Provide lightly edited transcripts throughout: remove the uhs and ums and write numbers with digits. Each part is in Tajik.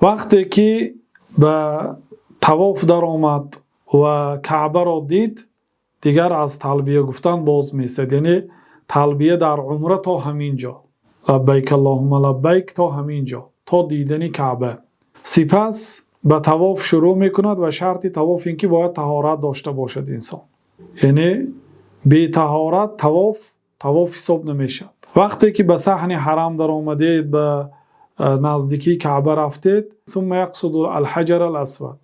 Вақте ки ба тавоф даромад ва Каъбаро дид, дигар аз талбия гуфтан боз меистад. Яъне талбия дар умра то ҳамин ҷо, лаббайк аллоҳумма лаббайк, то ҳамин ҷо, то дидани Каъба. Сипас ба тавоф шурӯъ мекунад ва шарти тавоф ин ки бояд таҳорат дошта бошад инсон, яъне бетаҳорат тавоф тавоф ҳисоб намешавад. Вақте ки ба саҳни ҳарам даромадед, ба наздикии Каъба рафтед, ثم يقصد الحجر الأسود,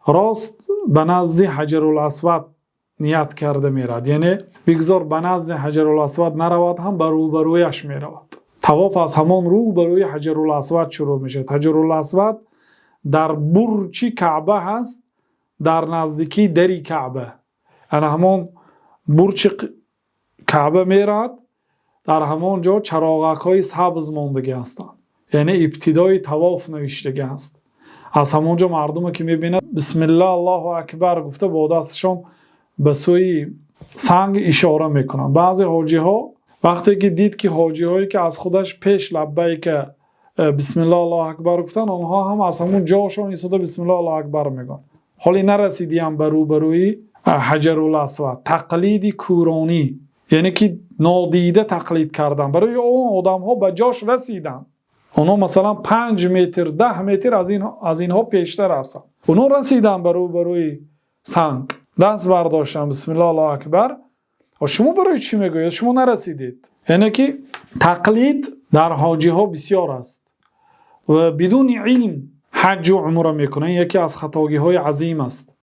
рост ба назди Ҳаҷарул Асвад ният карда меравад. Яъне бигзор ба назди Ҳаҷарул Асвад наравад ҳам, ба рӯбарӯяш меравад. Тавоф аз ҳамон рӯбарӯи Ҳаҷарул Асвад шурӯъ мешавад. Ҳаҷарул Асвад дар бурчи Каъба ҳаст, дар наздикии дари Каъба. Ана ҳамон бурчи Каъба меравад, дар ҳамон ҷо чароғакҳои сабз мондагӣ ҳастанд, яъне ибтидои тавоф навиштагӣ ҳаст. Аз ҳамон ҷо мардуме ки мебинад, бисмиллаҳ, аллоҳу акбар гуфта, бо дасташон ба сӯи санг ишора мекунанд. Баъзе ҳоҷиҳо вақте ки дид, ки ҳоҷиҳое ки аз худаш пеш лаббайка, бисмиллаҳ, аллоҳу акбар гуфтанд, онҳо ҳам аз ҳамон ҷошон истода бисмиллаҳ, аллоҳу акбар мегӯянд, ҳоле нарасидиам ба рӯбарӯи Ҳаҷарул Асвад. Тақлиди кӯронӣ, яъне ки нодида тақлид кардан. Барои он одамҳо ба ҷош расиданд. Онҳо масалан 5 метр, 10 метр аз инҳо пештар ҳастанд. Онҳо расиданд ба рӯбарӯи санг, даст бардоштанд, бисмиллаҳ, аллоҳу акбар. Шумо барои чӣ мегӯед? Шумо нарасидед. Яъне ки тақлид дар ҳоҷиҳо бисёр аст ва бидуни илм ҳаҷҷу умра мекунанд, яке аз хатогиҳои азим аст.